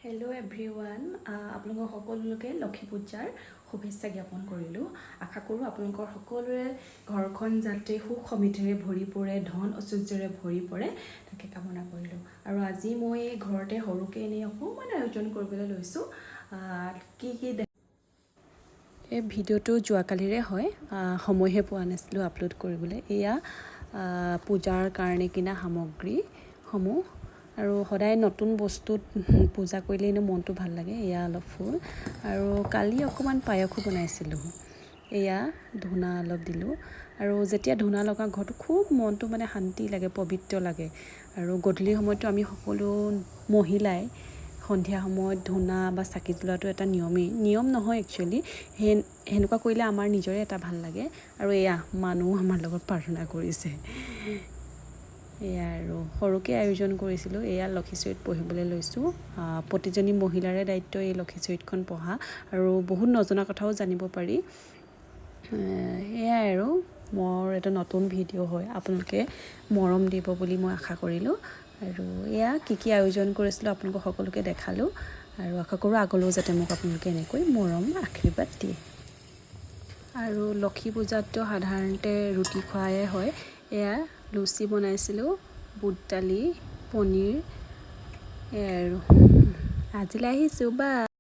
Hello' everyone, আপোনালোকৰ সকলোকে লক্ষী পূজাৰ শুভেচ্ছা জ্ঞাপন কৰিলোঁ। আশা কৰোঁ আপোনালোকৰ সকলোৰে ঘৰখন যাতে সুখ সমৃদ্ধিৰে ভৰি পৰে, ধন ঐশ্বৰ্যৰে ভৰি পৰে, তাকে কামনা কৰিলোঁ। আৰু আজি মই ঘৰতে সৰুকৈ এনেই অকণমান আয়োজন কৰিবলৈ লৈছোঁ। কি কি এই ভিডিঅ'টো যোৱাকালিৰে হয়, সময়হে পোৱা নাছিলোঁ আপলোড কৰিবলৈ। এয়া পূজাৰ কাৰণে কিনা সামগ্ৰীসমূহ। আৰু সদায় নতুন বস্তুত পূজা কৰিলে এনেও মনটো ভাল লাগে। এয়া অলপ ফুল আৰু কালি অকণমান পায়সো বনাইছিলোঁ। এয়া ধূনা অলপ দিলোঁ। আৰু যেতিয়া ধূনা লগাওঁ, ঘৰটো খুব মনটো মানে শান্তি লাগে, পবিত্ৰ লাগে। আৰু গধূলি সময়তো আমি সকলো মহিলাই সন্ধিয়া সময়ত ধূনা বা চাকি জ্বলোৱাটো এটা নিয়মেই, নিয়ম নহয় একচুৱেলি, সেই সেনেকুৱা কৰিলে আমাৰ নিজৰে এটা ভাল লাগে। আৰু এয়া মানুহ আমাৰ লগত প্ৰাৰ্থনা কৰিছে। এয়া আৰু সৰুকৈ আয়োজন কৰিছিলোঁ। এয়া লক্ষী চৰিত পঢ়িবলৈ লৈছোঁ। প্ৰতিজনী মহিলাৰে দায়িত্ব এই লক্ষী চৰিতখন পঢ়া আৰু বহুত নজনা কথাও জানিব পাৰি। এয়াই আৰু মোৰ এটা নতুন ভিডিঅ' হয়, আপোনালোকে মৰম দিব বুলি মই আশা কৰিলোঁ। আৰু এয়া কি কি আয়োজন কৰিছিলোঁ, আপোনালোকক সকলোকে দেখালোঁ। আৰু আশা কৰোঁ আগলৈও যাতে মোক আপোনালোকে এনেকৈ মৰম আশীৰ্বাদ দিয়ে। আৰু লক্ষী পূজাততো সাধাৰণতে ৰুটি খোৱাই হয়। এয়া লুচি বনাইছিলোঁ, বুট দালি, পনীৰ। এয়াই আৰু আজিলৈ আহিছোঁ, বাই।